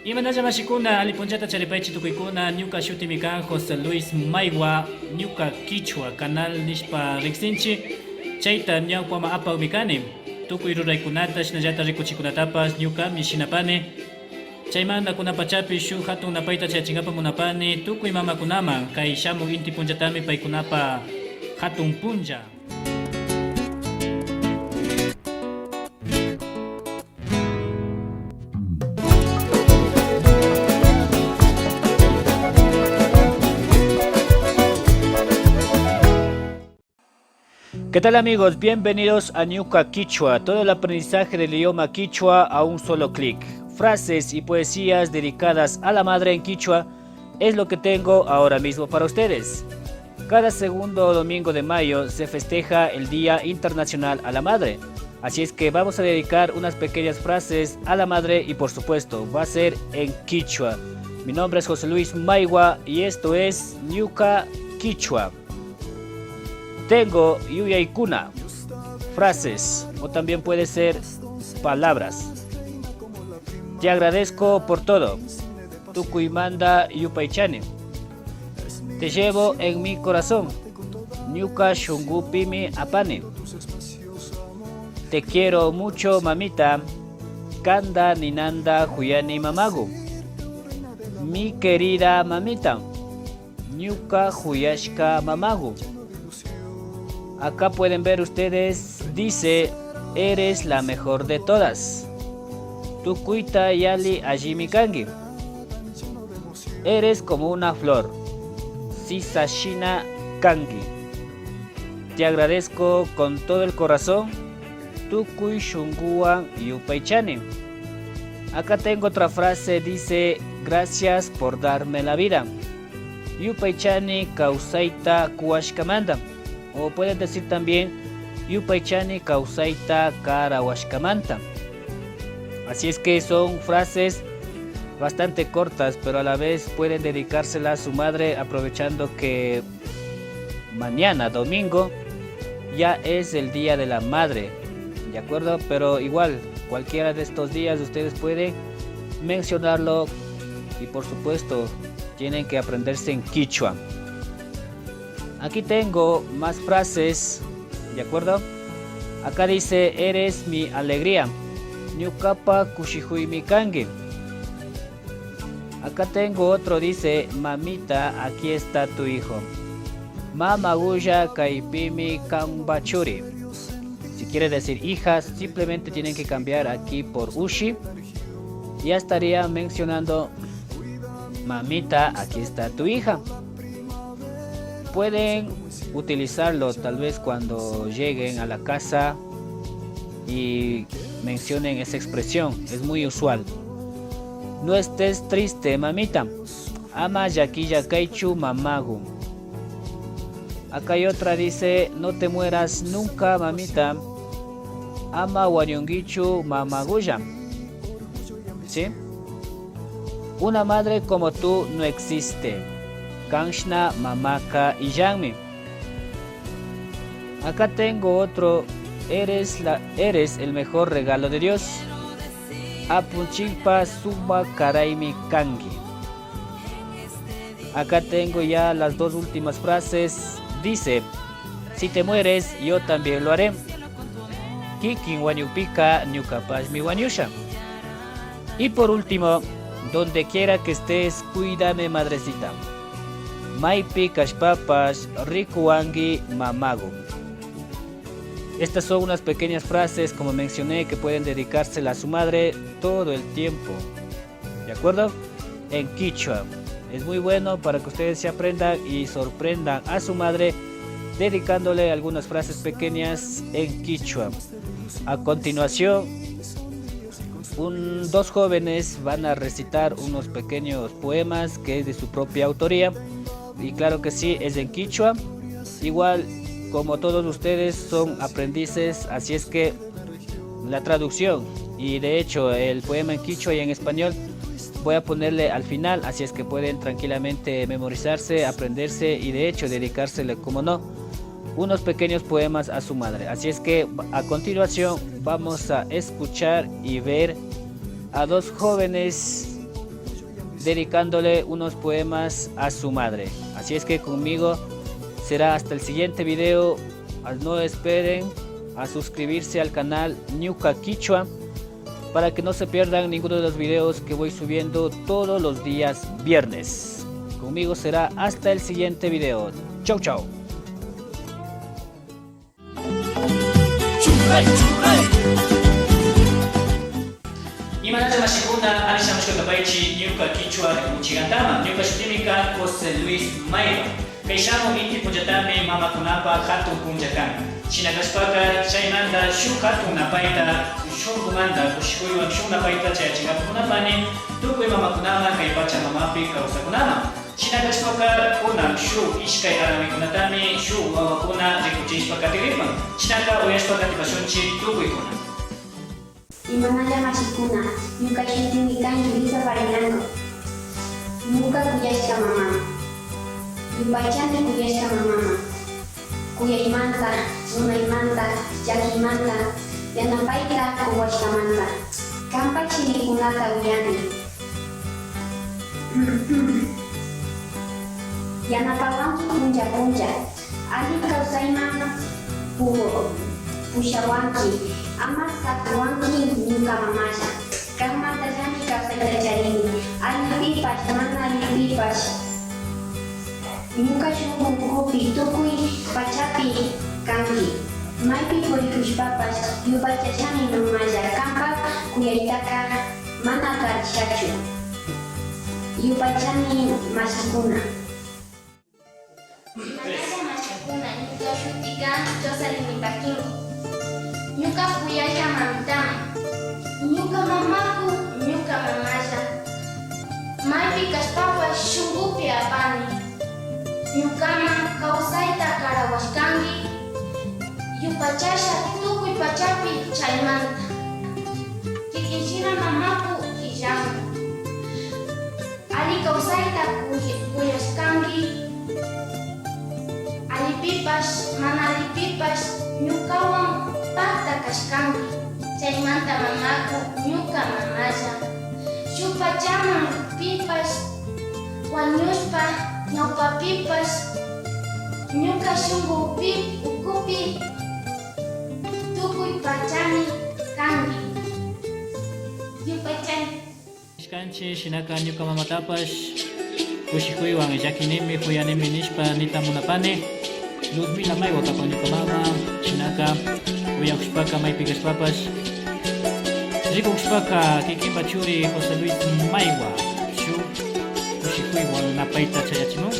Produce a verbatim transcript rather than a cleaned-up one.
Imanalla mashikuna, alli punllata charipaychi tukuykuna. Ñuka shutimi kan José Luis Maigua, ñuka kichwa canal nishpa riksinchi. Chayta ñawpaman apakmi kani. Tukuy ruraykunata, shinallata rikuchikunatapash ñukami shinapani. Chaymanta kunan pachapi shuk hatun napayta chayachinkapa munapani tukuy mamakunaman kay shamuk inti punllatami paykunapa hatun punlla. ¿Qué tal, amigos? Bienvenidos a Ñuka Kichwa, todo el aprendizaje del idioma kichwa a un solo clic. Frases y poesías dedicadas a la madre en kichwa es lo que tengo ahora mismo para ustedes. Cada segundo domingo de mayo se festeja el Día Internacional a la Madre. Así es que vamos a dedicar unas pequeñas frases a la madre y, por supuesto, va a ser en kichwa. Mi nombre es José Luis Maigua y esto es Ñuka Kichwa. Tengo yuyaykuna, frases, o también puede ser palabras. Te agradezco por todo. Tukuymanta yupaychani. Te llevo en mi corazón. Ñuka shunkupimi apani. Te quiero mucho, mamita. Kanta ninanta kuyani, mamaku. Mi querida mamita. Ñuka kuyashka mamaku. Acá pueden ver ustedes, dice: "Eres la mejor de todas". Tukuyta yalli allimi kanki. Eres como una flor. Sisa shina kanki. Te agradezco con todo el corazón. Tukuy shunkuwan yupaychani. Acá tengo otra frase, dice: "Gracias por darme la vida". Yupaychani kawsayta kuwashkamanta. O pueden decir también: "Yupaychani kawsayta karawashkamanta". Así es que son frases bastante cortas, pero a la vez pueden dedicársela a su madre, aprovechando que mañana, domingo, ya es el Día de la Madre, ¿de acuerdo? Pero igual, cualquiera de estos días ustedes pueden mencionarlo y, por supuesto, tienen que aprenderse en kichwa. Aquí tengo más frases, ¿de acuerdo? Acá dice: "Eres mi alegría". Ñukapa kushikuymi kanki. Acá tengo otro, dice: "Mamita, aquí está tu hijo". Mamakulla, kaypimi kanpa churi. Si quiere decir hija, simplemente tienen que cambiar aquí por ushi. Ya estaría mencionando: "Mamita, aquí está tu hija". Pueden utilizarlo tal vez cuando lleguen a la casa y mencionen esa expresión. Es muy usual. No estés triste, mamita. Ama llakilla kaychu, mamaku. Acá hay otra, dice: "No te mueras nunca, mamita". Ama wañunkichu, mamakulla. ¿Sí? Una madre como tú no existe. Kanshna mamaka illanmi. Acá tengo otro. Eres la, eres el mejor regalo de Dios. Apunchikpa sumak karaymi kanki. Acá tengo ya las dos últimas frases. Dice: "Si te mueres, yo también lo haré". Kikin wañukpika ñukapashmi wañusha. Y por último: "Donde quiera que estés, cuídame, madrecita". Maypi kashpapash rikuwanki, mamaku. Estas son unas pequeñas frases, como mencioné, que pueden dedicársela a su madre todo el tiempo. ¿De acuerdo? En kichwa. Es muy bueno para que ustedes se aprendan y sorprendan a su madre dedicándole algunas frases pequeñas en kichwa. A continuación, un, dos jóvenes van a recitar unos pequeños poemas que es de su propia autoría. Y claro que sí, es en kichwa. Igual, como todos ustedes son aprendices, así es que la traducción y de hecho el poema en kichwa y en español voy a ponerle al final, así es que pueden tranquilamente memorizarse, aprenderse y de hecho dedicársele, como no, unos pequeños poemas a su madre. Así es que a continuación vamos a escuchar y ver a dos jóvenes dedicándole unos poemas a su madre. Así es que conmigo será hasta el siguiente video. No esperen a suscribirse al canal Ñuka Kichwa para que no se pierdan ninguno de los videos que voy subiendo todos los días viernes. Conmigo será hasta el siguiente video. Chau, chau. Imanalla mashikuna, alli shamushka kapaychi ñuka kichwa rikuchikantama. Ñuka shutimi kan José Luis Maiwa. Kay shamun inti punllatami mamakunapa hatun punlla kan. Shina kashpaka chaymanta shuk hatun napayta shunkumanta kushikuywan shuk napayta chayachinkapak munapani tukuy mamakunaman kay pacha mamapi kawsakunaman. Shina kashpaka kunan shuk ishkay arawikunatami shuk wawakuna rikuchishpa katigripan. Shinaka uyashpa katipashunchik tukuykuna. Imanalla mashikuna, ñuka shutimi kan Yulisa Farinango. Ñuka kuyashka mama, yupaychani kuyashka mamaman. Kuyaymanta, runaymanta, llakimanta, yanapayta kuwashkamanta. Kanpak shimikunata uyani. Yanapawanki punlla punlla. Alli kawsayman pu-, pushawanki. Ama sakiwanki ñuka mamalla. Kanmantallami kawsayta charini. Allipipash, mana allipipash. Ñuka shunkukupi tukuy pachapi kanki. Maypi purikushpapash yupaychashani mamalla, kanpak kuyaytaka mana tarishkachu. Yupaychani mashikuna. Imanalla mashikuna, ñuka shuti kan Jocelyn Ipaquingo. Ñuka kuyashka mamitami. Ñuka mamaku, ñuka mamalla. Maypi kashpapash shunkupi apani. Ñukaman kawsayta karawashkanki, yupaychasha tukuy pachapi chaymanta. Kikin shina mamaku killaman. Alli kawsayta kuy-, kuyashkanki. Allipipash, mana allipipash, ñukawan pakta kashkanki. Chaymanta mamaku, ñuka mamalla. Shuk pachaman pipash wañushpa, ñawpapipash, ñuka shunkupi, ukupi, tukuy pachami kanki. Yupaychani. Nishkanchi, shinaka ñuka mamatapash kushikuywan llakinimi, kuyanimi nishpa nita munapani. Luzmila Maiwa kapan ñuka mama, shinaka uyakushpaka maypi kashpapash, rikukushpaka kikinpa churi José Luis Maiwa shuk kushikuywan napayta chayachimun.